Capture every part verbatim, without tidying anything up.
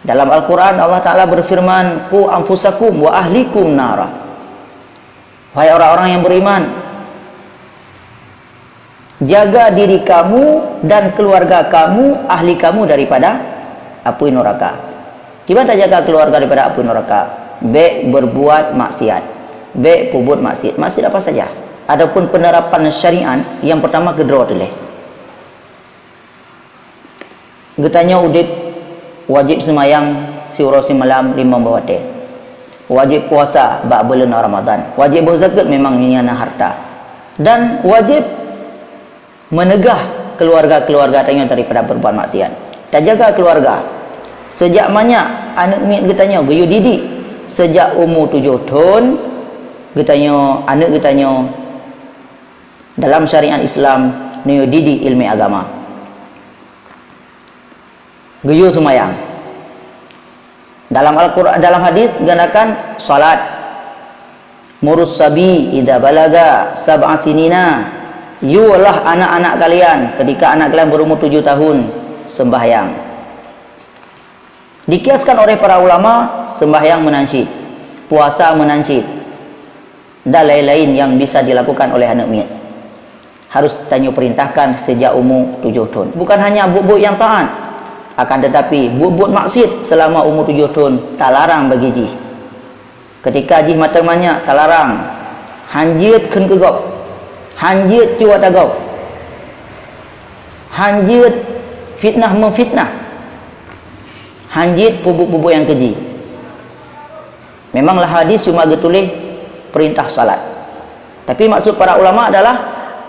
Dalam Al-Quran, Allah Ta'ala berfirman, "Qu anfusakum wa ahlikum nara." Wahai orang-orang yang beriman, jaga diri kamu dan keluarga kamu, ahli kamu daripada api neraka. Kiban tajaga keluarga daripada api neraka? Bék berbuat maksiat. Bék peubuet maksiat. Maksiat apa saja. Adapun penerapan syariat, yang pertama keudroe tuléh. Geutanyoe udeb wajéb seumayang siuroe simalam limong boh watée. Wajéb puasa bak buleuen Ramadhan. Wajéb beuzakat memang nyang na harta. Dan wajéb meunegah keuluwarga-keuluwarga tanyoe daripada peubuet maksiat. Tajaga keuluwarga. Seujak manyak aneuk miet geutanyoe geuyue didik seujak umu tujoh thon, geutanyoe, aneuk geutanyoe dalam syariat Islam neuyue didik ileumé agama. Geuyue seumayang. Dalam Al-Qur-, dalam hadis geunakan salat. "Murus sabi idza balaga sab'a sinina." Yuelah anak-anak kalian ketika anak kalian beurumur tujoh tahun sembahyang. Dikiaskan oleh para ulama, sembahyang meunan cit, puasa meunan cit, dan lain-lain yang bisa dilakukan oleh aneuk miet. Harus tanyoe perintahkan sejak umu tujoh thon. Bukan hanya buet-buet nyang taat, akan tetapi buet-buet maksiat selama umu tujoh thon talarang bagi jih. Ketika jih mata manyak talarang, hanjeuet kheun keu gob, hanjeuet cuba tagob, hanjeuet fitnah meufitnah, hanjeuet peubuet-peubuet nyang keji. Memang lam hadis cuma geutuléh perintah salat. Tapi maksud para ulama adalah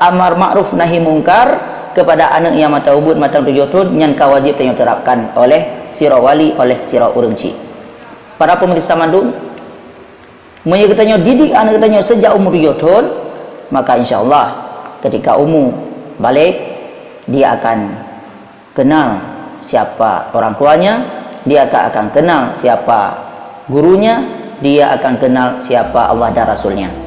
amar ma'ruf nahi mungkar kepada aneuk nyang mantong ubeut mantong tujoh thon, nyan ka wajéb tanyoe terapkan oleh sidroe wali, oleh sidroe ureuëng chik. Para pemirsa mandum, meunyoe geutanyoe didik aneuk geutanyoe sejak umu tujoh thon, maka insya Allah ketika umu balek, dia akan kenal siapa orang tuanya, dia akan, akan kenal siapa gurunya, dia akan kenal siapa Allah dan Rasulnya.